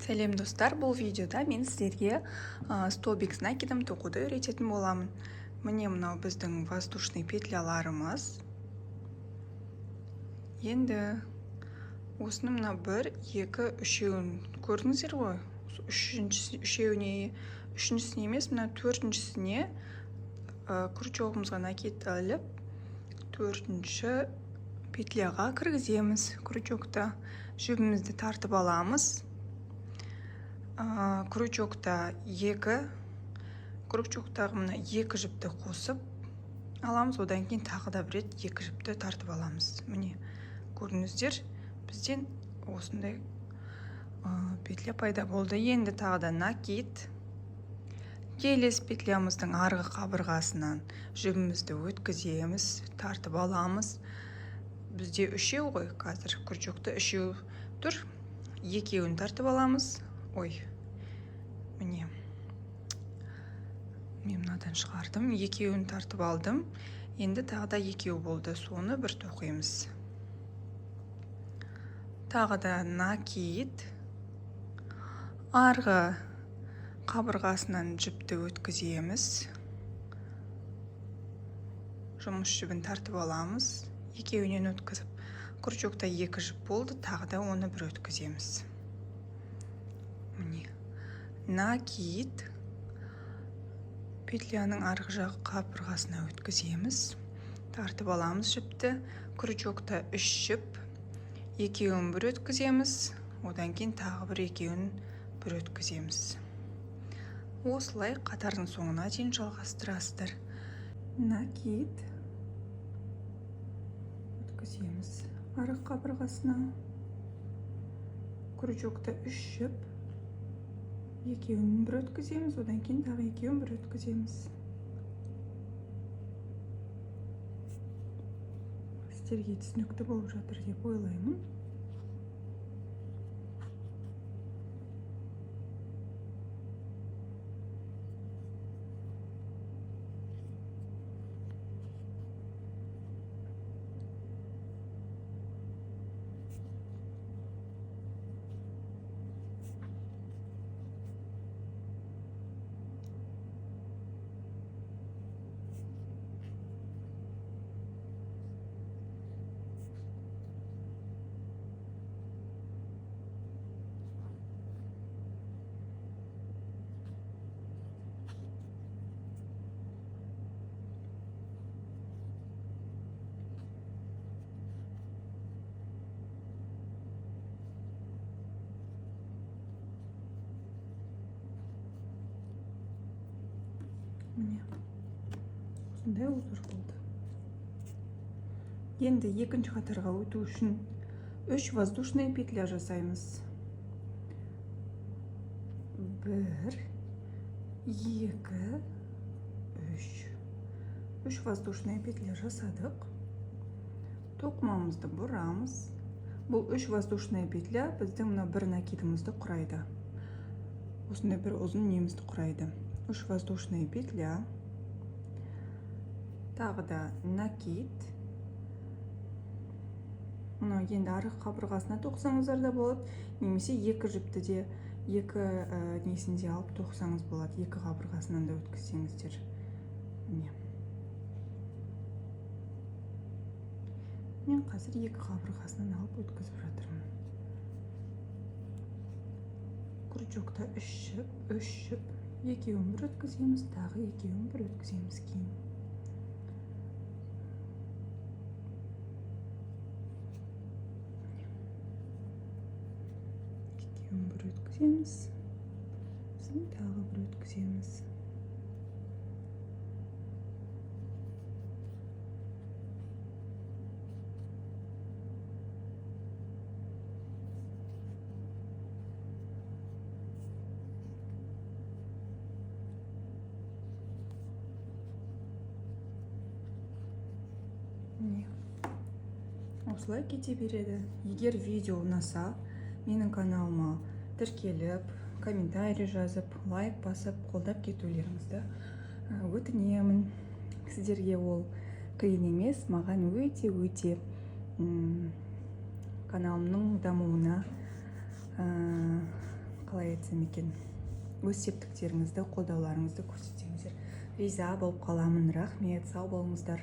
Сәлем, достар! Бұл видеода мен сіздерге столбик с накидом тоқуды үйрететін боламын. Міне, мынау біздің воздушный петляларымыз. Енді осыны, мына бір, екі, үшеуін көрдіңіздер ғой. Үшіншісі, үшеуіне, үшіншісіне емес, мына төртіншісіне крючогымызға накид іліп, төртінші петляға кіргіземіз крючокты. Жібімізді тартып аламыз. Крючокта екі, крючоктағы мына екі жіпті қосып аламыз. Одан кейін тағы да бір рет екі жіпті тартып аламыз. Міне, көрдіңіздер, бізден осындай петля пайда болды. Енді тағы да накид, келесі петлямыздың арғы қабырғасынан жібімізді өткіземіз, тартып аламыз. Бізде үшеу ғой қазір, крючокта үшеу тұр, екеуін тартып аламыз. Ой, міне, мен мынадан шығардым, екеуін тартып алдым. Енді тағы да екеу болды, соны бір тоқимыз. Тағы да накид, арғы қабырғасынан жіпті өткіземіз, жұмыс жібін тартып аламыз, екеуінен өткізіп. Крючокта екі жіп болды, тағы да оны бір өткіземіз. Міне, накид, петляның арғы жақ қабырғасына өткіземіз, тартып аламыз жіпті. Крючокта үш жіп, екеуін бір өткіземіз, одан кейін тағы бір екеуін бір өткіземіз. Осылай қатардың соңына дейін жалғастырасыздар. Накид, өткіземіз арғы қабырғасына. Крючокта үш жіп, екеуін бір өткіземіз, одан кейін тағы екеуін бір өткіземіз. Сіздерге түсінікті болып жатыр деп ойлаймын. Міне, осындай узор болды. Енді екінші қатарға өту үшін үш воздушная петля жасаймыз. Бір, екі, үш. Үш воздушная петля жасадық. Тоқымамызды бұрамыз. Бұл үш воздушная петля біздің мына бір накидімізді құрайды, осындай бір ұзын немізді құрайды. Үш воздушная петля, тағы да накид. Мынау енді арғы қабырғасына тоқысаңыздар да болады, немесе екі жіпті де, екі несін де алып тоқысаңыз болады, екі қабырғасынан да өткізсеңіздер. Міне, мен қазір екі қабырғасынан алып өткізіп жатырмын. Крючокта үш жіп, үш жіп, екеуін бір өткіземіз, тағы екеуін бір өткіземіз. Кейін екеуін бір өткіземіз, сосын тағы бір өткіземіз. Міне, осылай кете береді. Егер видео ұнаса, менің каналыма тіркеліп, комментарий жазып, лайк басып, қолдап кетулеріңізді өтінемін. Сіздерге ол қиын емес, маған өте өте каналымның дамуына қалай кетсем екен. Өз септіктеріңізді, қолдауларыңызды көрсетсеңіздер, риза болып қаламын. Рахмет, сау болыңыздар.